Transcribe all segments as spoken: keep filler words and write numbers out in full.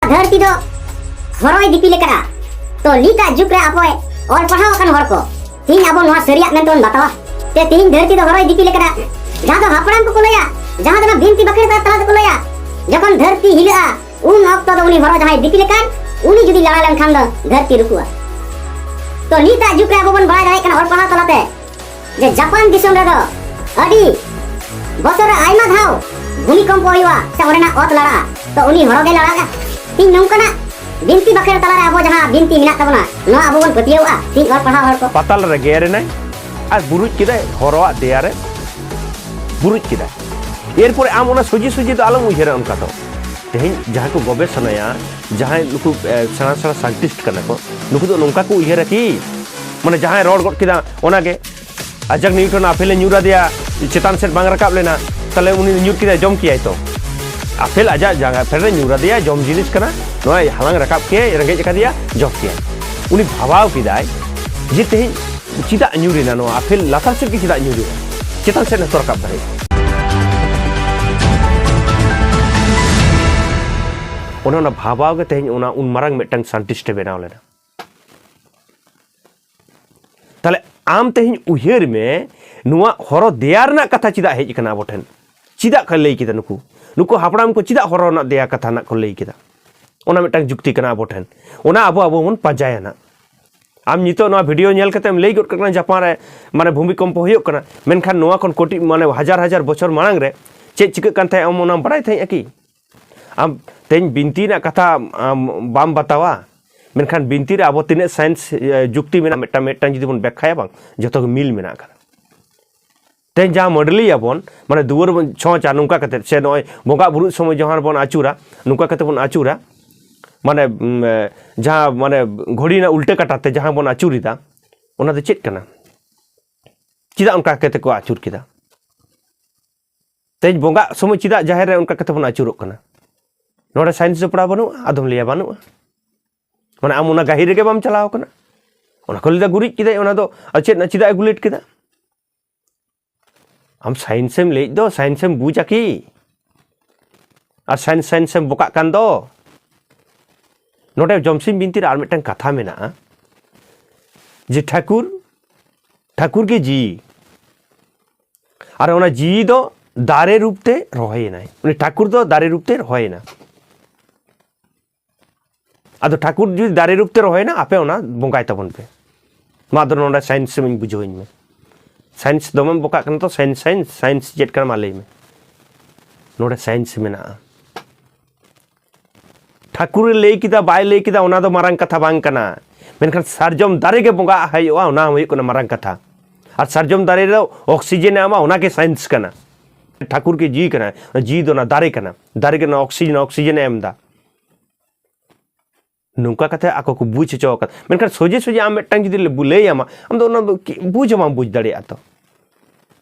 ᱫᱷᱟᱹᱨᱛᱤ ᱫᱚ ᱦᱚᱨᱚᱭ ᱫᱤᱯᱤᱞ ᱟᱠᱟᱫᱼᱟ᱾ ᱛᱚ ᱱᱤᱛᱟᱜ ᱡᱩᱜᱽ ᱨᱮ ᱟᱵᱚ ᱚᱞ ᱯᱟᱲᱦᱟᱣ ᱟᱠᱟᱱ ᱦᱚᱲ ᱠᱚ ᱛᱤᱦᱤᱧ ᱟᱵᱚ ᱱᱚᱣᱟ ᱥᱟᱹᱨᱤᱭᱟᱜ ᱢᱮᱱᱛᱮ ᱵᱚᱱ ᱵᱟᱛᱟᱣᱟ᱾ ᱛᱮ ᱛᱤᱦᱤᱧ ᱫᱷᱟᱹᱨᱛᱤ ᱫᱚ ᱦᱚᱨᱚᱭ ᱫᱤᱯᱤᱞ ᱟᱠᱟᱫᱼᱟ, ᱡᱟᱦᱟᱸ ᱫᱚ ᱦᱟᱯᱲᱟᱢ ᱠᱚᱠᱚ ᱞᱟᱹᱭᱟ, ᱡᱟᱦᱟᱸ ᱫᱚ ᱚᱱᱟ ᱵᱤᱱᱛᱤ ᱵᱟᱠᱷᱮᱲ ᱛᱟᱞᱟ ᱛᱮᱠᱚ ᱞᱟᱹᱭᱟ, ᱡᱚᱠᱷᱚᱱ ᱫᱷᱟᱹᱨᱛᱤ ᱦᱤᱞᱟᱹᱜᱼᱟ ᱩᱱ ᱚᱠᱛᱚ ᱫᱚ ᱩᱱᱤ ᱦᱚᱨᱚ ᱡᱟᱦᱟᱸᱭ ᱫᱤᱯᱤᱞ ᱟᱠᱟᱱ ᱩᱱᱤ ᱡᱩᱫᱤ ᱞᱟᱲᱟ ᱞᱮᱱᱠᱷᱟᱱ ᱫᱚ ᱫᱷᱟᱹᱨᱛᱤ ᱨᱩᱠᱩᱜᱼᱟ᱾ ᱛᱚ ᱱᱤᱛᱟᱜ ᱡᱩᱜᱽ ᱨᱮ ᱟᱵᱚ ᱵᱚᱱ ᱵᱟᱲᱟᱭ ᱫᱟᱲᱮᱭᱟᱜ ᱠᱟᱱᱟ ᱚᱞ ᱯᱟᱲᱦᱟᱣ ᱛᱟᱞᱟᱛᱮ ᱡᱮ ᱡᱟᱯᱟᱱ ᱫᱤᱥᱚᱢ ᱨᱮᱫᱚ ᱟᱹᱰᱤ ᱵᱚᱪᱷᱚᱨ ᱨᱮ ᱟᱭᱢᱟ ᱫᱷᱟᱣ ᱵᱷᱩᱢᱤᱠᱚᱢᱯᱚ ᱦᱩᱭᱩᱜᱼᱟ ᱥᱮ ᱚᱸᱰᱮᱱᱟᱜ ᱚᱛ ᱞᱟᱲᱟᱜᱼᱟ᱾ ᱛᱚ ᱩᱱᱤ ᱦᱚᱨᱚ ᱜᱮ ᱞᱟᱲᱟᱜᱼᱟ᱾ ᱛᱤᱦᱤᱧ ᱱᱚᱝᱠᱟᱱᱟᱜ ᱵᱤᱱᱛᱤ ᱵᱟᱠᱷᱮᱲ ᱛᱟᱞᱟᱨᱮ ᱟᱵᱚ ᱡᱟᱦᱟᱸ ᱵᱤᱱᱛᱤ ᱢᱮᱱᱟᱜ ᱛᱟᱵᱚᱱᱟ ᱱᱚᱣᱟ ᱟᱵᱚ ᱵᱚᱱ ᱯᱟᱹᱛᱭᱟᱹᱣᱟᱜᱼᱟ ᱛᱤᱦᱤᱧ ᱚᱞ ᱯᱟᱲᱦᱟᱣ ᱦᱚᱲ ᱠᱚ᱾ ᱯᱟᱛᱟᱞ ᱨᱮ ᱜᱮᱨ ᱮᱱᱟᱭ ᱟᱨ ᱵᱩᱨᱩᱡ ᱠᱮᱫᱟᱭ, ᱦᱚᱨᱚᱣᱟᱜ ᱫᱮᱭᱟ ᱨᱮ ᱵᱩᱨᱩᱡ ᱠᱮᱫᱟᱭ᱾ ᱮᱨᱯᱚᱨᱮ ᱟᱢ ᱚᱱᱟ ᱥᱚᱡᱷᱮ ᱥᱚᱡᱷᱮ ᱫᱚ ᱟᱞᱚᱢ ᱩᱭᱦᱟᱹᱨᱟ ᱚᱱᱠᱟ ᱫᱚ᱾ ᱛᱮᱦᱮᱧ ᱡᱟᱦᱟᱸᱭ ᱠᱚ ᱜᱚᱵᱮᱥᱚᱱᱟᱭᱟ, ᱡᱟᱦᱟᱸᱭ ᱱᱩᱠᱩ ᱮ, ᱥᱮᱬᱟ ᱥᱮᱬᱟ ᱥᱟᱭᱮᱱᱴᱤᱥᱴ ᱠᱟᱱᱟ ᱠᱚ, ᱱᱩᱠᱩ ᱫᱚ ᱱᱚᱝᱠᱟ ᱠᱚ ᱩᱭᱦᱟᱹᱨᱟ ᱠᱤ? ᱢᱟᱱᱮ ᱡᱟᱦᱟᱸᱭ ᱨᱚᱲ ᱜᱚᱫ ᱠᱮᱫᱟ ᱚᱱᱟᱜᱮ, ᱟᱡᱟᱠ ᱱᱤᱭᱩᱴᱚᱱ ᱟᱯᱮᱞᱮ ᱧᱩᱨ ᱟᱫᱮᱭᱟ, ᱪᱮᱛᱟᱱ ᱥᱮᱫ ᱵᱟᱝ ᱨᱟᱠᱟᱵ ᱞᱮᱱᱟ, ᱛᱟᱦᱞᱮ ᱩᱱᱤ ᱧᱩᱨ ᱠᱮᱫᱟᱭ, ᱡᱚᱢ ᱠᱮᱭᱟᱭ ᱛᱚ᱾ ᱟᱯᱮᱞ ᱟᱡᱟᱜ ᱡᱟᱸᱜᱟ ᱯᱷᱮᱰ ᱨᱮ ᱧᱩᱨ ᱟᱫᱮᱭᱟ, ᱡᱚᱢ ᱡᱤᱱᱤᱥ ᱠᱟᱱᱟ, ᱱᱚᱣᱟᱭ ᱦᱟᱞᱟᱝ ᱨᱟᱠᱟᱵ ᱠᱮᱭᱟᱭ, ᱨᱮᱸᱜᱮᱡ ᱟᱠᱟᱫᱮᱭᱟ, ᱡᱚᱢ ᱠᱮᱭᱟᱭ᱾ ᱩᱱᱤ ᱵᱷᱟᱵᱟᱣ ᱠᱮᱫᱟᱭ ᱡᱮ ᱛᱮᱦᱮᱧ ᱪᱮᱫᱟᱜ ᱧᱩᱨ ᱮᱱᱟ ᱱᱚᱣᱟ ᱟᱯᱮᱞ, ᱞᱟᱛᱟᱨ ᱥᱮᱫ ᱜᱮ ᱪᱮᱫᱟᱜ ᱧᱩᱨ ᱮᱱᱟ, ᱪᱮᱛᱟᱱ ᱥᱮᱫ ᱦᱚᱸᱛᱚ ᱨᱟᱠᱟᱵ ᱫᱟᱲᱮᱭᱟᱜᱼᱟ᱾ ᱚᱱᱮ ᱚᱱᱟ ᱵᱷᱟᱵᱟᱣ ᱜᱮ ᱛᱮᱦᱮᱧ ᱚᱱᱟ ᱩᱱ ᱢᱟᱨᱟᱝ ᱢᱤᱫᱴᱟᱝ ᱥᱟᱭᱮᱱᱴᱤᱥᱴ ᱮ ᱵᱮᱱᱟᱣ ᱞᱮᱱᱟ᱾ ᱛᱟᱦᱞᱮ ᱟᱢ ᱛᱮᱦᱮᱧ ᱩᱭᱦᱟᱹᱨ ᱢᱮ, ᱱᱚᱣᱟ ᱦᱚᱨᱚ ᱫᱮᱭᱟ ᱨᱮᱱᱟᱜ ᱠᱟᱛᱷᱟ ᱪᱮᱫᱟᱜ ᱦᱮᱡ ᱟᱠᱟᱱᱟ ᱟᱵᱚ ᱴᱷᱮᱱ? ᱪᱮᱫᱟᱜ ᱠᱚ ᱞᱟᱹᱭ ᱠᱮᱫᱟ ᱱᱩᱠᱩ? ᱱᱩᱠᱩ ᱦᱟᱯᱲᱟᱢ ᱠᱚ ᱪᱮᱫᱟᱜ ᱦᱚᱨᱚ ᱨᱮᱱᱟᱜ ᱫᱮᱭᱟ ᱠᱟᱛᱷᱟ ᱨᱮᱱᱟᱜ ᱠᱚ ᱞᱟᱹᱭ ᱠᱮᱫᱟ? ᱚᱱᱟ ᱢᱤᱫᱴᱟᱝ ᱡᱩᱠᱛᱤ ᱠᱟᱱᱟ ᱟᱵᱚ ᱴᱷᱮᱱ᱾ ᱚᱱᱟ ᱟᱵᱚ, ᱟᱵᱚ ᱵᱚᱱ ᱯᱟᱸᱡᱟᱭᱟ ᱱᱟᱜ᱾ ᱟᱢ ᱱᱤᱛᱚᱜ ᱱᱚᱣᱟ ᱵᱷᱤᱰᱤᱭᱳ ᱧᱮᱞ ᱠᱟᱛᱮᱢ ᱞᱟᱹᱭ ᱜᱚᱫ ᱠᱟᱜ ᱠᱟᱱᱟ ᱡᱟᱯᱟᱱ ᱨᱮ ᱢᱟᱱᱮ ᱵᱷᱩᱢᱤᱠᱚᱢᱯᱚ ᱦᱩᱭᱩᱜ ᱠᱟᱱᱟ, ᱢᱮᱱᱠᱷᱟᱱ ᱱᱚᱣᱟ ᱠᱷᱚᱱ ᱠᱳᱴᱤ ᱢᱟᱱᱮ ᱦᱟᱡᱟᱨ ᱦᱟᱡᱟᱨ ᱵᱚᱪᱷᱚᱨ ᱢᱟᱲᱟᱝ ᱨᱮ ᱪᱮᱫ ᱪᱤᱠᱟᱹᱜ ᱠᱟᱱ ᱛᱟᱦᱮᱸᱫ ᱟᱢ ᱚᱱᱟᱢ ᱵᱟᱲᱟᱭ ᱛᱟᱦᱮᱸᱫᱼᱟ ᱠᱤ? ᱟᱢ ᱛᱮᱦᱮᱧ ᱵᱤᱱᱛᱤ ᱨᱮᱱᱟᱜ ᱠᱟᱛᱷᱟ ᱟᱢ ᱵᱟᱢ ᱵᱟᱛᱟᱣᱟ, ᱢᱮᱱᱠᱷᱟᱱ ᱵᱤᱱᱛᱤ ᱨᱮ ᱟᱵᱚ ᱛᱤᱱᱟᱹᱜ ᱥᱟᱭᱮᱱᱥ, ᱮ, ᱡᱩᱠᱛᱤ ᱢᱮᱱᱟᱜᱼᱟ, ᱢᱤᱫᱴᱟᱝ ᱢᱤᱫᱴᱟᱝ ᱡᱩᱫᱤ ᱵᱚᱱ ᱵᱮᱠᱠᱷᱟᱭᱟ ᱵᱟᱝ, ᱡᱚᱛᱚ ᱜᱮ ᱢᱤᱞ ᱢᱮᱱᱟᱜ ᱟᱠᱟᱫᱟ᱾ ᱛᱮᱦᱮᱧ ᱡᱟᱦᱟᱸ ᱢᱟᱹᱰᱞᱤᱭᱟᱵᱚᱱ, ᱢᱟᱱᱮ ᱫᱩᱣᱟᱹᱨ ᱵᱚᱱ ᱪᱷᱚᱸᱪᱟ ᱱᱚᱝᱠᱟ ᱠᱟᱛᱮᱫ, ᱥᱮ ᱱᱚᱜᱼᱚᱭ ᱵᱚᱸᱜᱟ ᱵᱩᱨᱩᱜ ᱥᱚᱢᱚᱭ ᱡᱟᱦᱟᱸ ᱵᱚᱱ ᱟᱹᱪᱩᱨᱟ, ᱱᱚᱝᱠᱟ ᱠᱟᱛᱮᱫ ᱵᱚᱱ ᱟᱹᱪᱩᱨᱟ, ᱢᱟᱱᱮ, ᱩᱢ, ᱮ, ᱡᱟᱦᱟᱸ ᱢᱟᱱᱮ ᱜᱷᱚᱲᱤ ᱨᱮᱱᱟᱜ ᱩᱞᱴᱟᱹ ᱠᱟᱴᱟ ᱛᱮ ᱡᱟᱦᱟᱸ ᱵᱚᱱ ᱟᱹᱪᱩᱨᱮᱫᱟ, ᱚᱱᱟ ᱫᱚ ᱪᱮᱫ ᱠᱟᱱᱟ? ᱪᱮᱫᱟᱜ ᱚᱱᱠᱟ ᱠᱟᱛᱮ ᱠᱚ ᱟᱹᱪᱩᱨ ᱠᱮᱫᱟ? ᱛᱮᱦᱮᱧ ᱵᱚᱸᱜᱟᱜ ᱥᱚᱢᱚᱭ ᱪᱮᱫᱟᱜ ᱡᱟᱦᱮᱨ ᱨᱮ ᱚᱱᱠᱟ ᱠᱟᱛᱮ ᱵᱚᱱ ᱟᱹᱪᱩᱨᱚᱜ ᱠᱟᱱᱟ? ᱱᱚᱰᱮ ᱥᱟᱭᱮᱱᱥ ᱡᱚᱯᱲᱟᱣ ᱵᱟᱹᱱᱩᱜᱼᱟ? ᱟᱫᱚᱢ ᱞᱟᱹᱭᱟ ᱵᱟᱹᱱᱩᱜᱼᱟ᱾ ᱢᱟᱱᱮ ᱟᱢ ᱚᱱᱟ ᱜᱟᱹᱦᱤᱨ ᱨᱮᱜᱮ ᱵᱟᱢ ᱪᱟᱞᱟᱣ ᱠᱟᱱᱟ᱾ ᱚᱱᱟ ᱠᱚ ᱞᱟᱹᱭᱫᱟ ᱜᱩᱨᱤᱡ ᱠᱮᱫᱟᱭ, ᱚᱱᱟ ᱫᱚ ᱟᱨ ᱪᱮᱫ ᱨᱮᱱᱟᱜ, ᱪᱮᱫᱟᱜ ᱮ ᱜᱩᱞᱮᱴ ᱠᱮᱫᱟ? ᱟᱢ ᱥᱟᱭᱮᱱᱥ ᱮᱢ ᱞᱟᱹᱭᱮᱫ ᱫᱚ, ᱥᱟᱭᱮᱱᱥ ᱮᱢ ᱵᱩᱡᱟ ᱠᱤ? ᱟᱨ ᱥᱟᱭᱮᱱᱥ, ᱥᱟᱭᱮᱱᱥ ᱮᱢ ᱵᱚᱠᱟᱜ ᱠᱟᱱ ᱫᱚ᱾ ᱱᱚᱰᱮ ᱡᱚᱢᱥᱤᱢ ᱵᱤᱱᱛᱤ ᱨᱮ ᱟᱨ ᱢᱤᱫᱴᱟᱝ ᱠᱟᱛᱷᱟ ᱢᱮᱱᱟᱜᱼᱟ, ᱡᱮ ᱴᱷᱟᱹᱠᱩᱨ, ᱴᱷᱟᱹᱠᱩᱨ ᱜᱮ ᱡᱤᱣᱤ, ᱟᱨ ᱚᱱᱟ ᱡᱤᱣᱤ ᱫᱚ ᱫᱟᱨᱮ ᱨᱩᱯ ᱛᱮ ᱨᱚᱦᱚᱭᱮᱱᱟᱭ᱾ ᱩᱱᱤ ᱴᱷᱟᱹᱠᱩᱨ ᱫᱚ ᱫᱟᱨᱮ ᱨᱩᱯ ᱛᱮ ᱨᱚᱦᱚᱭᱮᱱᱟ᱾ ᱟᱫᱚ ᱴᱷᱟᱹᱠᱩᱨ ᱡᱩᱫᱤ ᱫᱟᱨᱮ ᱨᱩᱯ ᱛᱮ ᱨᱚᱦᱚᱭᱮᱱᱟ, ᱟᱯᱮ ᱚᱱᱟ ᱵᱚᱸᱜᱟᱭ ᱛᱟᱵᱚᱱ ᱯᱮ᱾ ᱢᱟ ᱟᱫᱚ ᱱᱚᱰᱮ ᱥᱟᱭᱮᱱᱥ ᱤᱧ ᱵᱩᱡᱷᱟᱹᱣᱟᱹᱧ ᱢᱮ᱾ ᱥᱟᱭᱮᱱᱥ ᱫᱚᱢᱮᱢ ᱵᱚᱠᱟᱜ ᱠᱟᱱᱟ ᱛᱚ, ᱥᱟᱭᱮᱱᱥ, ᱥᱟᱭᱮᱱᱥ, ᱥᱟᱭᱮᱱᱥ ᱪᱮᱫ ᱠᱟᱱᱟ ᱢᱟ ᱞᱟᱹᱭ ᱢᱮ᱾ ᱱᱚᱰᱮ ᱥᱟᱭᱮᱱᱥ ᱢᱮᱱᱟᱜᱼᱟ᱾ ᱴᱷᱟᱹᱠᱩᱨᱮ ᱞᱟᱹᱭ ᱠᱮᱫᱟ ᱵᱟᱭ ᱞᱟᱹᱭ ᱠᱮᱫᱟ, ᱚᱱᱟ ᱫᱚ ᱢᱟᱨᱟᱝ ᱠᱟᱛᱷᱟ ᱵᱟᱝ ᱠᱟᱱᱟ, ᱢᱮᱱᱠᱷᱟᱱ ᱥᱟᱨᱡᱚᱢ ᱫᱟᱨᱮ ᱜᱮ ᱵᱚᱸᱜᱟ ᱦᱩᱭᱩᱜᱼᱟ, ᱚᱱᱟ ᱦᱩᱭᱩᱜ ᱠᱟᱱᱟ ᱢᱟᱨᱟᱝ ᱠᱟᱛᱷᱟ᱾ ᱟᱨ ᱥᱟᱨᱡᱚᱢ ᱫᱟᱨᱮ ᱫᱚ ᱚᱠᱥᱤᱡᱮᱱᱮ ᱮᱢᱟ, ᱚᱱᱟ ᱜᱮ ᱥᱟᱭᱮᱱᱥ ᱠᱟᱱᱟ᱾ ᱴᱷᱟᱹᱠᱩᱨ ᱜᱮ ᱡᱤᱣᱤ ᱠᱟᱱᱟ, ᱡᱤᱣᱤ ᱫᱚ ᱚᱱᱟ ᱫᱟᱨᱮ ᱠᱟᱱᱟ, ᱫᱟᱨᱮ ᱜᱮ ᱚᱱᱟ ᱚᱠᱥᱤᱡᱮᱱ, ᱚᱠᱥᱤᱡᱮᱱᱮ ᱮᱢ ᱮᱫᱟ᱾ ᱱᱚᱝᱠᱟ ᱠᱟᱛᱮ ᱟᱠᱚ ᱠᱚ ᱵᱩᱡᱽ ᱦᱚᱪᱚ ᱟᱠᱟᱫ᱾ ᱢᱮᱱᱠᱷᱟᱱ ᱥᱚᱡᱷᱮ ᱥᱚᱡᱷᱮ ᱟᱢ ᱢᱤᱫᱴᱟᱝ ᱡᱩᱫᱤ ᱞᱮ-, ᱞᱟᱹᱭ ᱟᱢᱟ, ᱟᱢ ᱫᱚ ᱚᱱᱟ ᱫᱚ ᱠᱤ-, ᱵᱩᱡᱽ ᱦᱚᱸ ᱵᱟᱢ ᱵᱩᱡᱽ ᱫᱟᱲᱮᱭᱟᱜᱼᱟ ᱛᱚ᱾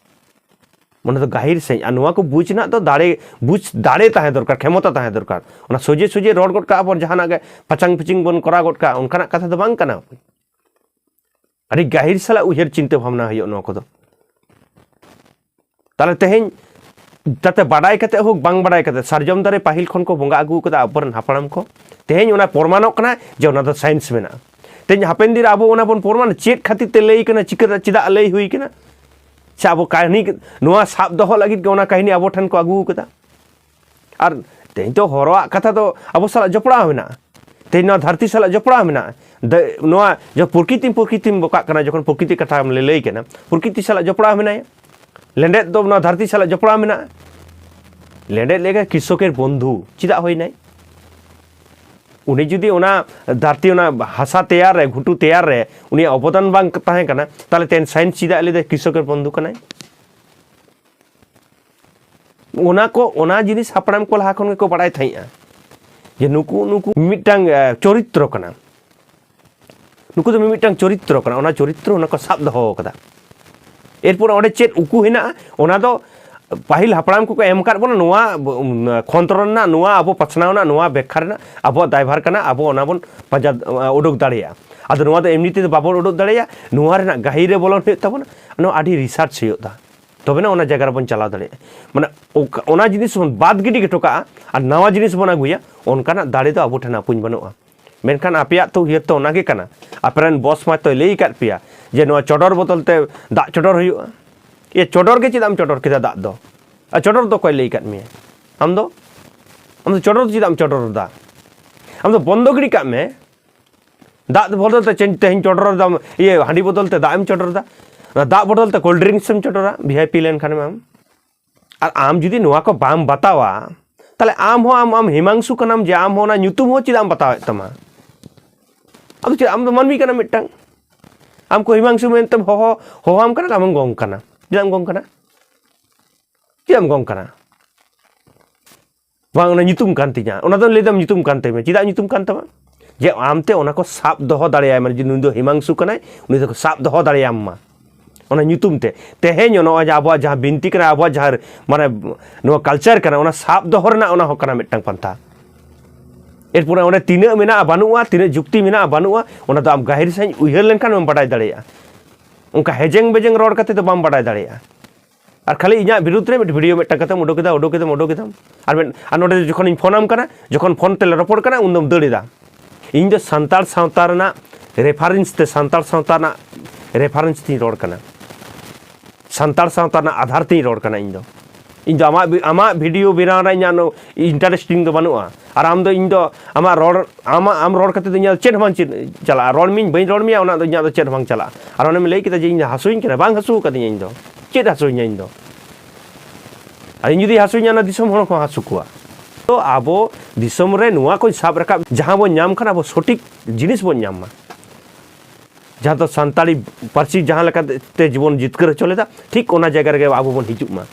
ᱚᱱᱟ ᱫᱚ ᱜᱟᱹᱦᱤᱨ ᱥᱟᱺᱦᱤᱡ᱾ ᱟᱨ ᱱᱚᱣᱟ ᱠᱚ ᱵᱩᱡᱽ ᱨᱮᱱᱟᱜ ᱫᱚ ᱫᱟᱲᱮ, ᱵᱩᱡᱽ ᱫᱟᱲᱮ ᱛᱟᱦᱮᱸ ᱫᱚᱨᱠᱟᱨ, ᱠᱷᱮᱢᱚᱛᱟ ᱛᱟᱦᱮᱸ ᱫᱚᱨᱠᱟᱨ᱾ ᱚᱱᱟ ᱥᱚᱡᱷᱮ ᱥᱚᱡᱷᱮ ᱨᱚᱲ ᱜᱚᱫ ᱠᱟᱜᱼᱟ ᱵᱚᱱ, ᱡᱟᱦᱟᱱᱟᱜ ᱜᱮ ᱯᱟᱪᱟᱝ ᱯᱤᱪᱤᱝ ᱵᱚᱱ ᱠᱚᱨᱟᱣ ᱜᱚᱫ ᱠᱟᱜᱼᱟ, ᱚᱱᱠᱟᱱᱟᱜ ᱠᱟᱛᱷᱟ ᱫᱚ ᱵᱟᱝ ᱠᱟᱱᱟ᱾ ᱟᱹᱰᱤ ᱜᱟᱹᱦᱤᱨ ᱥᱟᱞᱟᱜ ᱩᱭᱦᱟᱹᱨ ᱪᱤᱱᱛᱟᱹ ᱵᱷᱟᱵᱽᱱᱟ ᱦᱩᱭᱩᱜᱼᱟ ᱱᱚᱣᱟ ᱠᱚᱫᱚ᱾ ᱛᱟᱦᱞᱮ ᱛᱮᱦᱮᱧ ᱛᱟᱛᱮ ᱵᱟᱰᱟᱭ ᱠᱟᱛᱮ ᱦᱳᱠ ᱵᱟᱝ ᱵᱟᱰᱟᱭ ᱠᱟᱛᱮ, ᱥᱟᱨᱡᱚᱢ ᱫᱟᱨᱮ ᱯᱟᱹᱦᱤᱞ ᱠᱷᱚᱱ ᱠᱚ ᱵᱚᱸᱜᱟ ᱟᱹᱜᱩ ᱠᱟᱫᱟ ᱟᱵᱚᱨᱮᱱ ᱦᱟᱯᱲᱟᱢ ᱠᱚ᱾ ᱛᱮᱦᱮᱧ ᱚᱱᱟ ᱯᱨᱚᱢᱟᱱᱚᱜ ᱠᱟᱱᱟ ᱡᱮ ᱚᱱᱟ ᱫᱚ ᱥᱟᱭᱮᱱᱥ ᱢᱮᱱᱟᱜᱼᱟ᱾ ᱛᱮᱦᱮᱧ ᱦᱟᱯᱮᱱ ᱫᱤᱱ ᱨᱮ ᱟᱵᱚ ᱚᱱᱟ ᱵᱚᱱ ᱯᱨᱚᱢᱟᱱ, ᱪᱮᱫ ᱠᱷᱟᱹᱛᱤᱨ ᱛᱮ ᱞᱟᱹᱭ ᱠᱟᱱᱟ, ᱪᱤᱠᱟᱹ, ᱪᱮᱫᱟᱜ ᱞᱟᱹᱭ ᱦᱩᱭ ᱠᱟᱱᱟ? ᱥᱮ ᱟᱵᱚ ᱠᱟᱹᱦᱱᱤ ᱱᱚᱣᱟ ᱥᱟᱵ ᱫᱚᱦᱚ ᱞᱟᱹᱜᱤᱫ ᱜᱮ ᱚᱱᱟ ᱠᱟᱹᱦᱱᱤ ᱟᱵᱚ ᱴᱷᱮᱱ ᱠᱚ ᱟᱹᱜᱩ ᱠᱟᱫᱟ? ᱟᱨ ᱛᱮᱦᱮᱧ ᱛᱚ ᱦᱚᱨᱚᱣᱟᱜ ᱠᱟᱛᱷᱟ ᱫᱚ ᱟᱵᱚ ᱥᱟᱞᱟᱜ ᱡᱚᱯᱲᱟᱣ ᱢᱮᱱᱟᱜᱼᱟ᱾ ᱛᱮᱦᱮᱧ ᱱᱚᱣᱟ ᱫᱷᱟᱹᱨᱛᱤ ᱥᱟᱞᱟᱜ ᱡᱚᱯᱲᱟᱣ ᱢᱮᱱᱟᱜᱼᱟ᱾ ᱫᱟ-, ᱱᱚᱣᱟ ᱡᱚ-, ᱯᱨᱚᱠᱨᱤᱛᱤ, ᱯᱨᱚᱠᱨᱤᱛᱤᱢ ᱵᱚᱠᱟᱜ ᱠᱟᱱᱟ, ᱡᱚᱠᱷᱚᱱ ᱯᱨᱚᱠᱨᱤᱛᱤ ᱠᱟᱛᱷᱟ ᱞᱮ ᱞᱟᱹᱭ ᱠᱟᱱᱟ, ᱯᱨᱚᱠᱨᱤᱛᱤ ᱥᱟᱞᱟᱜ ᱡᱚᱯᱲᱟᱣ ᱢᱮᱱᱟᱭᱟ᱾ ᱞᱮᱸᱰᱮᱫ ᱫᱚ ᱱᱚᱣᱟ ᱫᱷᱟᱹᱨᱛᱤ ᱥᱟᱞᱟᱜ ᱡᱚᱯᱲᱟᱣ ᱢᱮᱱᱟᱜᱼᱟ᱾ ᱞᱮᱸᱰᱮᱫ ᱞᱮᱠᱟ ᱠᱨᱤᱥᱚᱠᱮᱨ ᱵᱚᱱᱫᱷᱩ ᱪᱮᱫᱟᱜ ᱦᱩᱭᱱᱟᱭ? ᱩᱱᱤ ᱡᱩᱫᱤ ᱚᱱᱟ ᱫᱷᱟᱹᱨᱛᱤ, ᱚᱱᱟ ᱦᱟᱥᱟ ᱛᱮᱭᱟᱨ ᱨᱮ, ᱜᱷᱩᱴᱩ ᱛᱮᱭᱟᱨ ᱨᱮ ᱩᱱᱤᱭᱟᱜ ᱚᱵᱚᱫᱟᱱ ᱵᱟᱝ ᱛᱟᱦᱮᱸ ᱠᱟᱱᱟ, ᱛᱟᱦᱞᱮ ᱛᱮᱦᱮᱧ ᱥᱟᱭᱮᱱᱥ ᱪᱮᱫᱟᱜ ᱞᱟᱹᱭ ᱫᱟᱭ ᱠᱨᱤᱥᱚᱠᱮᱨ ᱵᱚᱱᱫᱷᱩ ᱠᱟᱱᱟᱭ? ᱚᱱᱟ ᱠᱚ, ᱚᱱᱟ ᱡᱤᱱᱤᱥ ᱦᱟᱯᱲᱟᱢ ᱠᱚ ᱞᱟᱦᱟ ᱠᱷᱚᱱ ᱜᱮᱠᱚ ᱵᱟᱲᱟᱭ ᱛᱟᱦᱮᱸᱫᱼᱟ, ᱡᱮ ᱱᱩᱠᱩ, ᱱᱩᱠᱩ ᱢᱤᱫᱴᱟᱝ, ᱮ, ᱪᱚᱨᱤᱛᱨᱚ ᱠᱟᱱᱟ, ᱱᱩᱠᱩ ᱫᱚ ᱢᱤᱫᱴᱟᱝ ᱪᱚᱨᱤᱛᱨᱚ ᱠᱟᱱᱟ, ᱚᱱᱟ ᱪᱚᱨᱤᱛᱨᱚ ᱚᱱᱟ ᱠᱚ ᱥᱟᱵ ᱫᱚᱦᱚ ᱠᱟᱫᱟ᱾ ᱮᱨᱯᱚᱨ ᱚᱸᱰᱮ ᱪᱮᱫ ᱩᱠᱩ ᱦᱮᱱᱟᱜᱼᱟ, ᱚᱱᱟ ᱫᱚ ᱯᱟᱹᱦᱤᱞ ᱦᱟᱯᱲᱟᱢ ᱠᱚᱠᱚ ᱮᱢ ᱟᱠᱟᱫ ᱵᱚᱱᱟ ᱱᱚᱣᱟ, ᱩᱢ, ᱠᱷᱚᱸᱫᱽᱨᱚᱱ ᱨᱮᱱᱟᱜ, ᱱᱚᱣᱟ ᱟᱵᱚ ᱯᱟᱥᱱᱟᱣ ᱨᱮᱱᱟᱜ ᱱᱚᱣᱟ ᱵᱮᱠᱠᱷᱟ ᱨᱮᱱᱟᱜ ᱟᱵᱚᱣᱟᱜ ᱫᱟᱭᱵᱷᱟᱨ ᱠᱟᱱᱟ, ᱟᱵᱚ ᱚᱱᱟ ᱵᱚᱱ ᱯᱟᱸᱡᱟ, ᱩᱰᱩᱠ ᱫᱟᱲᱮᱭᱟᱜᱼᱟ᱾ ᱟᱫᱚ ᱱᱚᱣᱟ ᱫᱚ ᱮᱢᱱᱤ ᱛᱮᱫᱚ ᱵᱟᱵᱚᱱ ᱩᱰᱩᱠ ᱫᱟᱲᱮᱭᱟᱜᱼᱟ, ᱱᱚᱣᱟ ᱨᱮᱱᱟᱜ ᱜᱟᱹᱦᱤᱨ ᱨᱮ ᱵᱚᱞᱚᱱ ᱦᱩᱭᱩᱜ ᱛᱟᱵᱚᱱᱟ, ᱱᱚᱣᱟ ᱟᱹᱰᱤ ᱨᱤᱥᱟᱨᱪ ᱦᱩᱭᱩᱜᱼᱟ᱾ ᱛᱚᱵᱮᱱᱟ ᱚᱱᱟ ᱡᱟᱭᱜᱟ ᱨᱮᱵᱚᱱ ᱪᱟᱞᱟᱣ ᱫᱟᱲᱮᱭᱟᱜᱼᱟ᱾ ᱢᱟᱱᱮ ᱚᱠᱟ-, ᱚᱱᱟ ᱡᱤᱱᱤᱥ ᱵᱚᱱ ᱵᱟᱫ ᱜᱤᱰᱤ ᱦᱚᱴᱚ ᱠᱟᱜᱼᱟ ᱟᱨ ᱱᱟᱣᱟ ᱡᱤᱱᱤᱥ ᱵᱚᱱ ᱟᱹᱜᱩᱭᱟ, ᱚᱱᱠᱟᱱᱟᱜ ᱫᱟᱲᱮ ᱫᱚ ᱟᱵᱚ ᱴᱷᱮᱱ ᱟᱯᱩᱧ ᱵᱟᱹᱱᱩᱜᱼᱟ᱾ ᱢᱮᱱᱠᱷᱟᱱ ᱟᱯᱮᱭᱟᱜ ᱛᱚ ᱩᱭᱦᱟᱹᱨ ᱛᱚ ᱚᱱᱟ ᱜᱮ ᱠᱟᱱᱟ᱾ ᱟᱯᱮᱨᱮᱱ ᱵᱚᱥ ᱢᱟ ᱛᱚᱭ ᱞᱟᱹᱭ ᱟᱠᱟᱫ ᱯᱮᱭᱟ ᱡᱮ ᱱᱚᱣᱟ ᱪᱚᱰᱚᱨ ᱵᱚᱫᱚᱞ ᱛᱮ ᱫᱟᱜ ᱪᱚᱰᱚᱨ ᱦᱩᱭᱩᱜᱼᱟ᱾ ᱮ, ᱪᱚᱰᱚᱨ ᱜᱮ ᱪᱮᱫᱟᱜ ᱮᱢ ᱪᱚᱰᱚᱨ ᱠᱮᱫᱟ ᱫᱟᱜ ᱫᱚ? ᱟᱨ ᱪᱚᱰᱚᱨ ᱫᱚ ᱚᱠᱚᱭ ᱞᱟᱹᱭ ᱟᱠᱟᱫ ᱢᱮᱭᱟ? ᱟᱢ ᱫᱚ, ᱟᱢ ᱫᱚ ᱪᱚᱰᱚᱨ ᱫᱚ ᱪᱮᱫᱟᱜ ᱮᱢ ᱪᱚᱰᱚᱨ ᱮᱫᱟ? ᱟᱢ ᱫᱚ ᱵᱚᱱᱫᱚ ᱜᱤᱰᱤ ᱠᱟᱜ ᱢᱮ᱾ ᱫᱟᱜ ᱵᱚᱫᱚᱞ ᱛᱮ ᱪᱮᱫ ᱛᱮᱦᱮᱧ ᱪᱚᱰᱚᱨ ᱫᱟᱢ? ᱤᱭᱟᱹ, ᱦᱟᱺᱰᱤ ᱵᱚᱫᱚᱞ ᱛᱮ ᱫᱟᱜ ᱮᱢ ᱪᱚᱰᱚᱨ ᱫᱟ᱾ ᱚᱱᱟ ᱫᱟᱜ ᱵᱚᱫᱚᱞ ᱛᱮ cold drinks ᱮᱢ ᱪᱚᱰᱚᱨᱟ, V I P ᱞᱮᱱᱠᱷᱟᱱᱮᱢ ᱟᱢ᱾ ᱟᱨ ᱟᱢ ᱡᱩᱫᱤ ᱱᱚᱣᱟ ᱠᱚ ᱵᱟᱢ ᱵᱟᱛᱟᱣᱟ, ᱛᱟᱦᱞᱮ ᱟᱢ ᱦᱚᱸ, ᱟᱢ, ᱟᱢ ᱦᱤᱢᱟᱝᱥᱩ ᱠᱟᱱᱟᱢ ᱡᱮ ᱟᱢ ᱦᱚᱸ ᱚᱱᱟ ᱧᱩᱛᱩᱢ ᱦᱚᱸ ᱪᱮᱫᱟᱜ ᱮᱢ ᱵᱟᱛᱟᱣᱮᱫ ᱛᱟᱢᱟ? ᱟᱢ ᱫᱚ ᱪᱮᱫ, ᱟᱢ ᱫᱚ ᱢᱟᱹᱱᱢᱤ ᱠᱟᱱᱟᱢ ᱢᱤᱫᱴᱟᱝ᱾ ᱟᱢ ᱠᱚ ᱦᱤᱢᱟᱝᱥᱩ ᱢᱮᱱᱛᱮᱢ ᱦᱚᱦᱚ, ᱦᱚᱦᱚᱣᱟᱢ ᱠᱟᱱᱟ, ᱟᱢᱮᱢ ᱜᱚᱝ ᱠᱟᱱᱟ᱾ ᱪᱮᱫᱟᱜ ᱮᱢ ᱜᱚᱝ ᱠᱟᱱᱟ? ᱪᱮᱫᱟᱜ ᱮᱢ ᱜᱚᱝ ᱠᱟᱱᱟ? ᱵᱟᱝ, ᱚᱱᱟ ᱧᱩᱛᱩᱢ ᱠᱟᱱ ᱛᱤᱧᱟ, ᱚᱱᱟ ᱫᱚ ᱞᱟᱹᱭ ᱫᱟᱢ ᱧᱩᱛᱩᱢ ᱠᱟᱱ ᱛᱟᱢᱟ᱾ ᱪᱮᱫᱟᱜ ᱧᱩᱛᱩᱢ ᱠᱟᱱ ᱛᱟᱢᱟ? ᱡᱮ ᱟᱢᱛᱮ ᱚᱱᱟ ᱠᱚ ᱥᱟᱵ ᱫᱚᱦᱚ ᱫᱟᱲᱮᱭᱟᱭ ᱢᱟ, ᱡᱮ ᱱᱩᱭ ᱫᱚ ᱦᱤᱢᱟᱝᱥᱩ ᱠᱟᱱᱟᱭ, ᱩᱱᱤ ᱫᱚᱠᱚ ᱥᱟᱵ ᱫᱚᱦᱚ ᱫᱟᱲᱮᱭᱟᱢ ᱢᱟ ᱚᱱᱟ ᱧᱩᱛᱩᱢ ᱛᱮ᱾ ᱛᱮᱦᱮᱧ ᱱᱚᱜᱼᱚᱭ ᱡᱮ ᱟᱵᱚᱣᱟᱜ ᱡᱟᱦᱟᱸ ᱵᱤᱱᱛᱤ ᱠᱟᱱᱟ, ᱟᱵᱚᱣᱟᱜ ᱡᱟᱦᱟᱸ, ᱢᱟᱱᱮ, ᱱᱚᱣᱟ culture ᱠᱟᱱᱟ, ᱚᱱᱟ ᱥᱟᱵ ᱫᱚᱦᱚ ᱨᱮᱱᱟᱜ ᱚᱱᱟ ᱦᱚᱸ ᱠᱟᱱᱟ ᱢᱤᱫᱴᱟᱝ ᱯᱟᱱᱛᱷᱟ᱾ ᱮᱨᱯᱚᱨᱮ ᱚᱸᱰᱮ ᱛᱤᱱᱟᱹᱜ ᱢᱮᱱᱟᱜᱼᱟ ᱵᱟᱹᱱᱩᱜᱼᱟ, ᱛᱤᱱᱟᱹᱜ ᱡᱩᱠᱛᱤ ᱢᱮᱱᱟᱜᱼᱟ ᱵᱟᱹᱱᱩᱜᱼᱟ, ᱚᱱᱟ ᱫᱚ ᱟᱢ ᱜᱟᱹᱦᱤᱨ ᱥᱟᱺᱦᱤᱡ ᱩᱭᱦᱟᱹᱨ ᱞᱮᱱᱠᱷᱟᱱ ᱮᱢ ᱵᱟᱰᱟᱭ ᱫᱟᱲᱮᱭᱟᱜᱼᱟ᱾ ᱚᱱᱠᱟ ᱦᱮᱡᱮᱝ ᱵᱮᱡᱮᱝ ᱨᱚᱲ ᱠᱟᱛᱮ ᱫᱚ ᱵᱟᱢ ᱵᱟᱰᱟᱭ ᱫᱟᱲᱮᱭᱟᱜᱼᱟ᱾ ᱟᱨ ᱠᱷᱟᱹᱞᱤ ᱤᱧᱟᱹᱜ ᱵᱤᱨᱩᱫᱽ ᱨᱮ ᱢᱤᱫ video ᱢᱤᱫᱴᱟᱝ ᱠᱟᱛᱮᱢ ᱩᱰᱩᱠ ᱮᱫᱟ, ᱩᱰᱩᱠ ᱮᱫᱟᱢ, ᱩᱰᱩᱠ ᱮᱫᱟᱢ᱾ ᱟᱨ ᱢᱤᱫ, ᱟᱨ ᱱᱚᱰᱮ ᱡᱚᱠᱷᱚᱱᱤᱧ ᱯᱷᱳᱱᱟᱢ ᱠᱟᱱᱟ, ᱡᱚᱠᱷᱚᱱ ᱯᱷᱳᱱ ᱛᱮᱞᱮ ᱨᱚᱯᱚᱲ ᱠᱟᱱᱟ, ᱩᱱᱫᱚᱢ ᱫᱟᱹᱲ ᱮᱫᱟ᱾ ᱤᱧ ᱫᱚ ᱥᱟᱱᱛᱟᱲ ᱥᱟᱶᱛᱟ ᱨᱮᱱᱟᱜ reference ᱛᱮ, ᱥᱟᱱᱛᱟᱲ ᱥᱟᱶᱛᱟ ᱨᱮᱱᱟᱜ reference ᱛᱤᱧ ᱨᱚᱲ ᱠᱟᱱᱟ᱾ ᱥᱟᱱᱛᱟᱲ ᱥᱟᱶᱛᱟ ᱨᱮᱱᱟᱜ ᱟᱫᱷᱟᱨ ᱛᱤᱧ ᱨᱚᱲ ᱠᱟᱱᱟ ᱤᱧ ᱫᱚ᱾ ᱤᱧ ᱫᱚ ᱟᱢᱟᱜ ᱵᱤ-, ᱟᱢᱟᱜ video ᱵᱮᱱᱟᱣ ᱨᱮ ᱤᱧᱟᱹᱜ ᱱᱚ-, interest ᱤᱧ ᱫᱚ ᱵᱟᱹᱱᱩᱜᱼᱟ᱾ ᱟᱨ ᱟᱢ ᱫᱚ, ᱤᱧ ᱫᱚ ᱟᱢᱟᱜ ᱨᱚᱲ, ᱟᱢᱟᱜ, ᱟᱢ ᱨᱚᱲ ᱠᱟᱛᱮ ᱫᱚ ᱤᱧᱟᱹᱜ ᱪᱮᱫ ᱦᱚᱸ ᱵᱟᱝ ᱪᱮᱫ ᱪᱟᱞᱟᱜᱼᱟ᱾ ᱨᱚᱲ ᱢᱤᱧ, ᱵᱟᱹᱧ ᱨᱚᱲ ᱢᱮᱭᱟ, ᱚᱱᱟ ᱫᱚ ᱤᱧᱟᱹᱜ ᱫᱚ ᱪᱮᱫ ᱦᱚᱸ ᱵᱟᱝ ᱪᱟᱞᱟᱜᱼᱟ᱾ ᱟᱨ ᱚᱱᱮᱢ ᱞᱟᱹᱭ ᱠᱮᱫᱟ ᱡᱮ ᱤᱧ ᱫᱚ ᱦᱟᱹᱥᱩᱧ ᱠᱟᱱᱟ, ᱵᱟᱝ ᱦᱟᱹᱥᱩ ᱟᱠᱟᱫᱤᱧᱟ ᱤᱧ ᱫᱚ᱾ ᱪᱮᱫ ᱦᱟᱹᱥᱩᱧᱟ ᱤᱧ ᱫᱚ? ᱟᱨ ᱤᱧ ᱡᱩᱫᱤ ᱦᱟᱹᱥᱩᱧᱟ, ᱚᱱᱟ ᱫᱤᱥᱚᱢ ᱦᱚᱲ ᱠᱚ ᱦᱟᱹᱥᱩ ᱠᱚᱣᱟ᱾ ᱛᱚ ᱟᱵᱚ ᱫᱤᱥᱚᱢ ᱨᱮ ᱱᱚᱣᱟ ᱠᱚ ᱥᱟᱵ ᱨᱟᱠᱟᱵ, ᱡᱟᱦᱟᱸ ᱵᱚᱱ ᱧᱟᱢ ᱠᱷᱟᱱ ᱟᱵᱚ ᱥᱚᱴᱷᱤᱠ ᱡᱤᱱᱤᱥ ᱵᱚᱱ ᱧᱟᱢ ᱢᱟ᱾ ᱡᱟᱦᱟᱸ ᱫᱚ ᱥᱟᱱᱛᱟᱲᱤ ᱯᱟᱹᱨᱥᱤ ᱡᱟᱦᱟᱸ ᱞᱮᱠᱟᱛᱮ ᱡᱤᱵᱚᱱ ᱡᱤᱛᱠᱟᱹᱨ ᱦᱚᱪᱚ ᱞᱮᱫᱟ, ᱴᱷᱤᱠ ᱚᱱᱟ ᱡᱟᱭᱜᱟ ᱨᱮᱜᱮ ᱟᱵᱚ ᱵᱚᱱ ᱦᱤᱡᱩᱜ ᱢᱟ᱾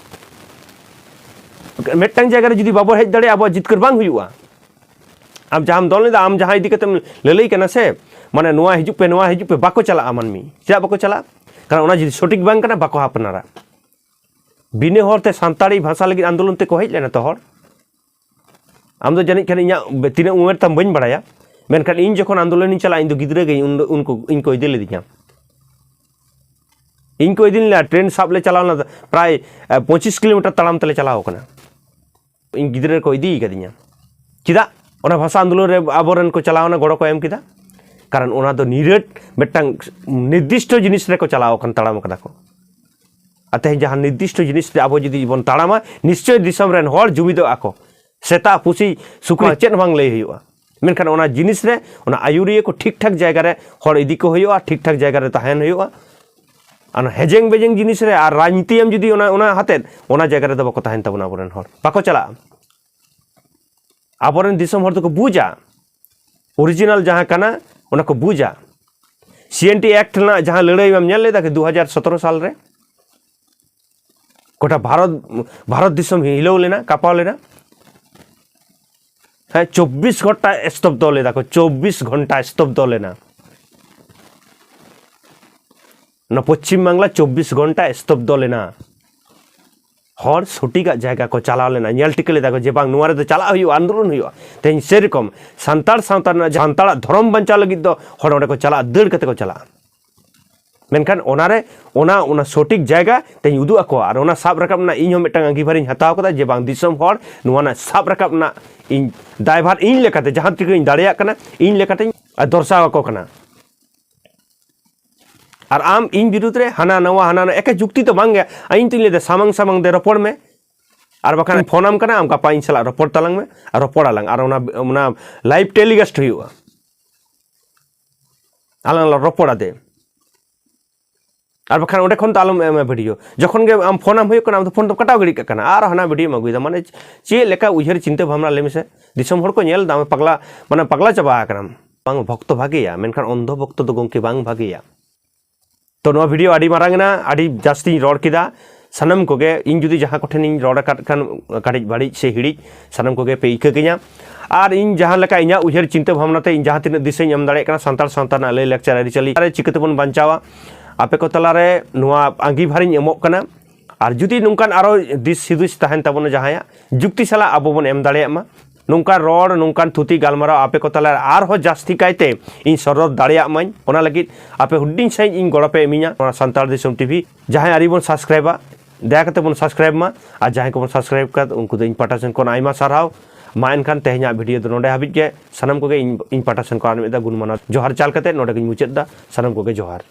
ᱢᱤᱫᱴᱟᱝ ᱡᱟᱭᱜᱟ ᱨᱮ ᱡᱩᱫᱤ ᱵᱟᱵᱚ ᱦᱮᱡ ᱫᱟᱲᱮᱭᱟᱜᱼᱟ, ᱟᱵᱚᱣᱟᱜ ᱡᱤᱛᱠᱟᱹᱨ ᱵᱟᱝ ᱦᱩᱭᱩᱜᱼᱟ᱾ ᱟᱢ ᱡᱟᱦᱟᱸᱢ ᱫᱚᱱ ᱞᱮᱫᱟ, ᱟᱢ ᱡᱟᱦᱟᱸ ᱤᱫᱤ ᱠᱟᱛᱮᱢ ᱞᱟᱹᱞᱟᱹᱭ ᱠᱟᱱᱟ ᱥᱮ, ᱢᱟᱱᱮ, ᱱᱚᱣᱟ ᱦᱤᱡᱩᱜ ᱯᱮ, ᱱᱚᱣᱟ ᱦᱤᱡᱩᱜ ᱯᱮ, ᱵᱟᱠᱚ ᱪᱟᱞᱟᱜᱼᱟ ᱢᱟᱹᱱᱢᱤ᱾ ᱪᱮᱫᱟᱜ ᱵᱟᱠᱚ ᱪᱟᱞᱟᱜᱼᱟ? ᱠᱟᱨᱚᱱ ᱚᱱᱟ ᱡᱩᱫᱤ ᱥᱚᱴᱷᱤᱠ ᱵᱟᱝ ᱠᱟᱱᱟ, ᱵᱟᱠᱚ ᱟᱯᱱᱟᱨᱟ᱾ ᱵᱤᱱᱟᱹ ᱦᱚᱲᱛᱮ ᱥᱟᱱᱛᱟᱲᱤ ᱵᱷᱟᱥᱟ ᱞᱟᱹᱜᱤᱫ ᱟᱱᱫᱳᱞᱚᱱ ᱛᱮᱠᱚ ᱦᱮᱡ ᱞᱮᱱᱟ ᱛᱚ ᱦᱚᱲ᱾ ᱟᱢ ᱫᱚ ᱡᱟᱹᱱᱤᱡ ᱠᱷᱟᱱ ᱤᱧᱟᱹᱜ ᱵᱮ-, ᱛᱤᱱᱟᱹᱜ ᱩᱢᱮᱨ ᱛᱟᱢ ᱵᱟᱹᱧ ᱵᱟᱲᱟᱭᱟ, ᱢᱮᱱᱠᱷᱟᱱ ᱤᱧ ᱡᱚᱠᱷᱚᱱ ᱟᱱᱫᱳᱞᱚᱱᱤᱧ ᱪᱟᱞᱟᱜᱼᱟ, ᱤᱧ ᱫᱚ ᱜᱤᱫᱽᱨᱟᱹ ᱜᱮ, ᱩᱱ ᱫᱚ ᱩᱱᱠᱩ ᱤᱧ ᱠᱚ ᱤᱫᱤ ᱞᱤᱫᱤᱧᱟ᱾ ᱤᱧ ᱠᱚ ᱤᱫᱤ ᱞᱮᱱᱟ, ᱴᱨᱮᱱ ᱥᱟᱵ ᱞᱮ ᱪᱟᱞᱟᱣ ᱞᱮᱱᱟ, ᱯᱨᱟᱭ, ᱮ, ᱯᱚᱸᱪᱤᱥ ᱠᱤᱞᱳᱢᱤᱴᱟᱨ ᱛᱟᱲᱟᱢ ᱛᱮᱞᱮ ᱪᱟᱞᱟᱣ ᱠᱟᱱᱟ᱾ ᱤᱧ ᱜᱤᱫᱽᱨᱟᱹ ᱨᱮᱠᱚ ᱤᱫᱤ ᱠᱟᱫᱤᱧᱟ᱾ ᱪᱮᱫᱟᱜ? ᱚᱱᱟ ᱵᱷᱟᱥᱟ ᱟᱱᱫᱳᱞᱚᱱ ᱨᱮ ᱟᱵᱚᱨᱮᱱ ᱠᱚ ᱪᱟᱞᱟᱣᱱᱟ, ᱜᱚᱲᱚ ᱠᱚ ᱮᱢ ᱠᱮᱫᱟ᱾ ᱠᱟᱨᱚᱱ ᱚᱱᱟ ᱫᱚ ᱱᱤᱨᱟᱹᱴ ᱢᱤᱫᱴᱟᱝ ᱱᱤᱨᱫᱤᱥᱴᱚ ᱡᱤᱱᱤᱥ ᱨᱮᱠᱚ ᱪᱟᱞᱟᱣ ᱟᱠᱟᱱ, ᱛᱟᱲᱟᱢ ᱟᱠᱟᱫᱟ ᱠᱚ᱾ ᱟᱨ ᱛᱮᱦᱮᱧ ᱡᱟᱦᱟᱸ ᱱᱤᱨᱫᱤᱥᱴᱚ ᱡᱤᱱᱤᱥ ᱨᱮ ᱟᱵᱚ ᱡᱩᱫᱤ ᱵᱚᱱ ᱛᱟᱲᱟᱢᱟ, ᱱᱤᱥᱪᱚᱭ ᱫᱤᱥᱚᱢ ᱨᱮᱱ ᱦᱚᱲ ᱡᱩᱢᱤᱫᱚᱜ ᱟᱠᱚ᱾ ᱥᱮᱛᱟ, ᱯᱩᱥᱤ, ᱥᱩᱠᱨᱤ, ᱪᱮᱫ ᱦᱚᱸ ᱵᱟᱝ ᱞᱟᱹᱭ ᱦᱩᱭᱩᱜᱼᱟ᱾ ᱢᱮᱱᱠᱷᱟᱱ ᱚᱱᱟ ᱡᱤᱱᱤᱥ ᱨᱮ ᱚᱱᱟ ᱟᱹᱭᱩᱨᱤᱭᱟᱹ ᱠᱚ ᱴᱷᱤᱠ ᱴᱷᱟᱠ ᱡᱟᱭᱜᱟ ᱨᱮ ᱦᱚᱲ ᱤᱫᱤ ᱠᱚ ᱦᱩᱭᱩᱜᱼᱟ, ᱴᱷᱤᱠ ᱴᱷᱟᱠ ᱡᱟᱭᱜᱟ ᱨᱮ ᱛᱟᱦᱮᱱ ᱦᱩᱭᱩᱜᱼᱟ᱾ ᱚᱱᱟ ᱦᱮᱡᱮᱝ ᱵᱮᱡᱮᱝ ᱡᱤᱱᱤᱥ ᱨᱮ ᱟᱨ ᱨᱟᱡᱽᱱᱤᱛᱤᱭᱟᱢ ᱡᱩᱫᱤ ᱚᱱᱟ, ᱚᱱᱟ ᱦᱟᱛᱮᱫ, ᱚᱱᱟ ᱡᱟᱭᱜᱟ ᱨᱮᱫᱚ ᱵᱟᱠᱚ ᱛᱟᱦᱮᱱ ᱛᱟᱵᱚᱱᱟ ᱟᱵᱚᱨᱮᱱ ᱦᱚᱲ, ᱵᱟᱠᱚ ᱪᱟᱞᱟᱜᱼᱟ᱾ ᱟᱵᱚᱨᱮᱱ ᱫᱤᱥᱚᱢ ᱦᱚᱲ ᱫᱚᱠᱚ ᱵᱩᱡᱟ, ᱚᱨᱤᱡᱤᱱᱟᱞ ᱡᱟᱦᱟᱸ ᱠᱟᱱᱟ ᱚᱱᱟ ᱠᱚ ᱵᱩᱡᱟ᱾ ᱥᱤ ᱮᱱ ᱴᱤ ᱮᱠᱴ ᱨᱮᱱᱟᱜ ᱡᱟᱦᱟᱸ ᱞᱟᱹᱲᱦᱟᱹᱭ ᱵᱟᱢ ᱧᱮᱞ ᱞᱮᱫᱟ ᱠᱤ ᱫᱩ ᱦᱟᱡᱟᱨ ᱥᱚᱛᱨᱚ ᱥᱟᱞ ᱨᱮ? ᱜᱚᱴᱟ ᱵᱷᱟᱨᱚᱛ, ᱵᱷᱟᱨᱚᱛ ᱫᱤᱥᱚᱢ ᱦᱤᱞᱟᱹᱣ ᱞᱮᱱᱟ, ᱠᱟᱸᱯᱟᱣ ᱞᱮᱱᱟ᱾ ᱦᱮᱸ, ᱪᱚᱵᱵᱤᱥ ᱜᱷᱚᱱᱴᱟ ᱥᱛᱚᱵᱫᱚ ᱞᱮᱫᱟ ᱠᱚ, ᱪᱚᱵᱵᱤᱥ ᱜᱷᱚᱱᱴᱟ ᱥᱛᱚᱵᱫᱚ ᱞᱮᱱᱟ᱾ ᱱᱚᱣᱟ ᱯᱚᱪᱷᱤᱢ ᱵᱟᱝᱞᱟ ᱪᱚᱵᱵᱤᱥ ᱜᱷᱚᱱᱴᱟ ᱥᱛᱚᱵᱫᱚ ᱞᱮᱱᱟ᱾ ᱦᱚᱲ ᱥᱚᱴᱷᱤᱠᱟᱜ ᱡᱟᱭᱜᱟ ᱠᱚ ᱪᱟᱞᱟᱣ ᱞᱮᱱᱟ, ᱧᱮᱞ ᱴᱷᱤᱠᱟᱹ ᱞᱮᱫᱟ ᱠᱚ ᱡᱮ ᱵᱟᱝ, ᱱᱚᱣᱟ ᱨᱮᱫᱚ ᱪᱟᱞᱟᱜ ᱦᱩᱭᱩᱜᱼᱟ, ᱟᱱᱫᱳᱞᱚᱱ ᱦᱩᱭᱩᱜᱼᱟ᱾ ᱛᱮᱦᱮᱧ ᱥᱮᱨᱚᱠᱚᱢ ᱥᱟᱱᱛᱟᱲ ᱥᱟᱶᱛᱟ ᱨᱮᱱᱟᱜ, ᱥᱟᱱᱛᱟᱲᱟᱜ ᱫᱷᱚᱨᱚᱢ ᱵᱟᱧᱪᱟᱣ ᱞᱟᱹᱜᱤᱫ ᱫᱚ ᱦᱚᱲ ᱚᱸᱰᱮ ᱠᱚ ᱪᱟᱞᱟᱜᱼᱟ, ᱫᱟᱹᱲ ᱠᱟᱛᱮ ᱠᱚ ᱪᱟᱞᱟᱜᱼᱟ᱾ ᱢᱮᱱᱠᱷᱟᱱ ᱚᱱᱟᱨᱮ, ᱚᱱᱟ, ᱚᱱᱟ ᱥᱚᱴᱷᱤᱠ ᱡᱟᱭᱜᱟ ᱛᱮᱧ ᱩᱫᱩᱜ ᱟᱠᱚᱣᱟ ᱟᱨ ᱚᱱᱟ ᱥᱟᱵ ᱨᱟᱠᱟᱵ ᱨᱮᱱᱟᱜ ᱤᱧ ᱦᱚᱸ ᱢᱤᱫᱴᱟᱝ ᱟᱸᱜᱤᱵᱷᱟᱨᱤᱧ ᱦᱟᱛᱟᱣ ᱠᱟᱫᱟ ᱡᱮ ᱵᱟᱝ, ᱫᱤᱥᱚᱢ ᱦᱚᱲ ᱱᱚᱣᱟ ᱨᱮᱱᱟᱜ ᱥᱟᱵ ᱨᱟᱠᱟᱵ ᱨᱮᱱᱟᱜ ᱤᱧ ᱫᱟᱭᱵᱷᱟᱨ ᱤᱧ ᱞᱮᱠᱟᱛᱮ ᱡᱟᱦᱟᱸ ᱛᱤᱱᱟᱹᱜ ᱤᱧ ᱫᱟᱲᱮᱭᱟᱜ ᱠᱟᱱᱟ, ᱤᱧ ᱞᱮᱠᱟᱛᱮᱧ ᱫᱚᱨᱥᱟᱣ ᱟᱠᱚ ᱠᱟᱱᱟ᱾ ᱟᱨ ᱟᱢ ᱤᱧ ᱵᱤᱨᱩᱫᱽ ᱨᱮ ᱦᱟᱱᱟ ᱱᱟᱣᱟ, ᱦᱟᱱᱟ ᱱᱟᱣᱟ, ᱮᱠᱮ ᱡᱩᱠᱛᱤ ᱫᱚ ᱵᱟᱝ ᱜᱮ᱾ ᱤᱧ ᱛᱩᱧ ᱞᱟᱹᱭᱫᱟ, ᱥᱟᱢᱟᱝ ᱥᱟᱢᱟᱝ ᱛᱮ ᱨᱚᱯᱚᱲ ᱢᱮ, ᱟᱨ ᱵᱟᱠᱷᱟᱱ ᱯᱷᱳᱱᱟᱢ ᱠᱟᱱᱟ, ᱟᱢ ᱜᱟᱯᱟ ᱤᱧ ᱥᱟᱞᱟᱜ ᱨᱚᱯᱚᱲ ᱛᱟᱞᱟᱝ ᱢᱮ, ᱟᱨ ᱨᱚᱯᱚᱲ ᱟᱞᱟᱝ, ᱟᱨ ᱚᱱᱟ, ᱚᱱᱟ ᱞᱟᱭᱤᱵᱷ ᱴᱮᱞᱤᱠᱟᱥᱴ ᱦᱩᱭᱩᱜᱼᱟ, ᱟᱞᱟᱝ ᱞᱟᱝ ᱨᱚᱯᱚᱲᱟ ᱫᱮ᱾ ᱟᱨ ᱵᱟᱠᱷᱟᱱ ᱚᱸᱰᱮ ᱠᱷᱚᱱ ᱫᱚ ᱟᱞᱚᱢ ᱮᱢᱟ ᱵᱷᱤᱰᱤᱭᱳ᱾ ᱡᱚᱠᱷᱚᱱ ᱜᱮ ᱟᱢ ᱯᱷᱳᱱᱟᱢ ᱦᱩᱭᱩᱜ ᱠᱟᱱᱟ, ᱟᱢ ᱫᱚ ᱯᱷᱳᱱ ᱫᱚᱢ ᱠᱟᱴᱟᱣ ᱜᱤᱰᱤ ᱠᱟᱜ ᱠᱟᱱᱟ, ᱟᱨ ᱦᱟᱱᱟ ᱵᱷᱤᱰᱤᱭᱳᱢ ᱟᱹᱜᱩᱭᱮᱫᱟ᱾ ᱢᱟᱱᱮ ᱪᱮᱫ ᱞᱮᱠᱟ ᱩᱭᱦᱟᱹᱨ ᱪᱤᱱᱛᱟᱹ ᱵᱷᱟᱵᱽᱱᱟ, ᱞᱟᱹᱭ ᱢᱮᱥᱮ? ᱫᱤᱥᱚᱢ ᱦᱚᱲ ᱠᱚ ᱧᱮᱞ ᱮᱫᱟ, ᱟᱢ ᱯᱟᱜᱽᱞᱟ, ᱢᱟᱱᱮ ᱯᱟᱜᱽᱞᱟ ᱪᱟᱵᱟ ᱟᱠᱟᱱᱟᱢ᱾ ᱵᱟᱝ, ᱵᱷᱚᱠᱛᱚ ᱵᱷᱟᱜᱮᱭᱟ, ᱢᱮᱱᱠᱷᱟᱱ ᱚᱱᱫᱷᱚ ᱵᱷᱚᱠᱛᱚ ᱫᱚ ᱜᱚᱢᱠᱮ ᱵᱟᱝ ᱵᱷᱟᱜᱮᱭᱟ᱾ ᱛᱚ, ᱱᱚᱣᱟ ᱵᱷᱤᱰᱤᱭᱳ ᱟᱹᱰᱤ ᱢᱟᱨᱟᱝ ᱮᱱᱟ, ᱟᱹᱰᱤ ᱡᱟᱹᱥᱛᱤᱧ ᱨᱚᱲ ᱠᱮᱫᱟ᱾ ᱥᱟᱱᱟᱢ ᱠᱚᱜᱮ, ᱤᱧ ᱡᱩᱫᱤ ᱡᱟᱦᱟᱸ ᱠᱚᱴᱷᱮᱱᱤᱧ ᱨᱚᱲ ᱟᱠᱟᱫ ᱠᱷᱟᱱ ᱠᱟᱹᱴᱤᱡ ᱵᱟᱹᱲᱤᱡ ᱥᱮ ᱦᱤᱲᱤᱡ, ᱥᱟᱱᱟᱢ ᱠᱚᱜᱮ ᱯᱮ ᱤᱠᱟᱹ ᱠᱤᱧᱟ᱾ ᱟᱨ ᱤᱧ ᱡᱟᱦᱟᱸ ᱞᱮᱠᱟ ᱤᱧᱟᱹᱜ ᱩᱭᱦᱟᱹᱨ ᱪᱤᱱᱛᱟᱹ ᱵᱷᱟᱵᱽᱱᱟ ᱛᱮ ᱤᱧ ᱡᱟᱦᱟᱸ ᱛᱤᱱᱟᱹᱜ ᱫᱤᱥᱟᱹᱧ ᱮᱢ ᱫᱟᱲᱮᱭᱟᱜ ᱠᱟᱱᱟ, ᱥᱟᱱᱛᱟᱲ ᱥᱟᱶᱛᱟ ᱨᱮᱱᱟᱜ ᱞᱟᱹᱭ ᱞᱟᱠᱪᱟᱨ ᱟᱹᱨᱤᱪᱟᱹᱞᱤ ᱨᱮ ᱪᱤᱠᱟᱹ ᱛᱮᱵᱚᱱ ᱵᱟᱧᱪᱟᱣᱟ, ᱟᱯᱮ ᱠᱚ ᱛᱟᱞᱟᱨᱮ ᱱᱚᱣᱟ ᱟᱸᱜᱤᱵᱷᱟᱨᱤᱧ ᱮᱢᱚᱜ ᱠᱟᱱᱟ᱾ ᱟᱨ ᱡᱩᱫᱤ ᱱᱚᱝᱠᱟᱱ ᱟᱨᱚ ᱫᱤᱥ ᱦᱩᱫᱤᱥ ᱛᱟᱦᱮᱱ ᱛᱟᱵᱚᱱᱟ ᱡᱟᱦᱟᱸᱭᱟᱜ, ᱡᱩᱠᱛᱤ ᱥᱟᱞᱟᱜ ᱟᱵᱚ ᱵᱚᱱ ᱮᱢ ᱫᱟᱲᱮᱭᱟᱜ ᱢᱟ᱾ ᱱᱚᱝᱠᱟ ᱨᱚᱲ, ᱱᱚᱝᱠᱟᱱ ᱛᱷᱩᱛᱤ ᱜᱟᱞᱢᱟᱨᱟᱣ ᱟᱯᱮ ᱠᱚ ᱛᱟᱞᱟᱨᱮ ᱟᱨᱦᱚᱸ ᱡᱟᱹᱥᱛᱤ ᱠᱟᱭᱛᱮ ᱤᱧ ᱥᱚᱫᱚᱨ ᱫᱟᱲᱮᱭᱟᱜ ᱢᱟᱹᱧ, ᱚᱱᱟ ᱞᱟᱹᱜᱤᱫ ᱟᱯᱮ ᱦᱩᱰᱤᱧ ᱥᱟᱺᱦᱤᱡ ᱤᱧ ᱜᱚᱲᱚ ᱯᱮ ᱮᱢᱤᱧᱟ᱾ ᱱᱚᱣᱟ ᱥᱟᱱᱛᱟᱲ ᱫᱤᱥᱚᱢ ᱴᱤᱵᱷᱤ ᱡᱟᱦᱟᱸᱭ ᱟᱹᱣᱨᱤ ᱵᱚᱱ ᱥᱟᱵᱥᱠᱨᱟᱭᱤᱵᱟ, ᱫᱟᱭᱟ ᱠᱟᱛᱮ ᱵᱚᱱ ᱥᱟᱵᱥᱠᱨᱟᱭᱤᱵ ᱢᱟ, ᱟᱨ ᱡᱟᱦᱟᱸᱭ ᱠᱚᱵᱚᱱ ᱥᱟᱵᱥᱠᱨᱟᱭᱤᱵ ᱠᱟᱫ, ᱩᱱᱠᱩ ᱫᱚ ᱤᱧ ᱯᱟᱦᱴᱟ ᱥᱮᱱ ᱠᱷᱚᱱ ᱟᱭᱢᱟ ᱥᱟᱨᱦᱟᱣ᱾ ᱢᱟ ᱮᱱᱠᱷᱟᱱ ᱛᱮᱦᱮᱧᱟᱜ ᱵᱷᱤᱰᱤᱭᱳ ᱫᱚ ᱱᱚᱰᱮ ᱦᱟᱹᱵᱤᱡ ᱜᱮ᱾ ᱥᱟᱱᱟᱢ ᱠᱚᱜᱮ ᱤᱧ ᱤᱧ ᱯᱟᱦᱴᱟ ᱥᱮᱱ ᱠᱷᱚᱱ ᱟᱨ ᱢᱤᱫ ᱫᱷᱟᱣ ᱜᱩᱱ ᱢᱟᱱᱟᱣ ᱡᱚᱦᱟᱨ ᱪᱟᱞ ᱠᱟᱛᱮ ᱱᱚᱰᱮ ᱜᱤᱧ ᱢᱩᱪᱟᱹᱫ ᱮᱫᱟ᱾ ᱥᱟᱱᱟᱢ ᱠᱚᱜᱮ ᱡᱚᱦᱟᱨ᱾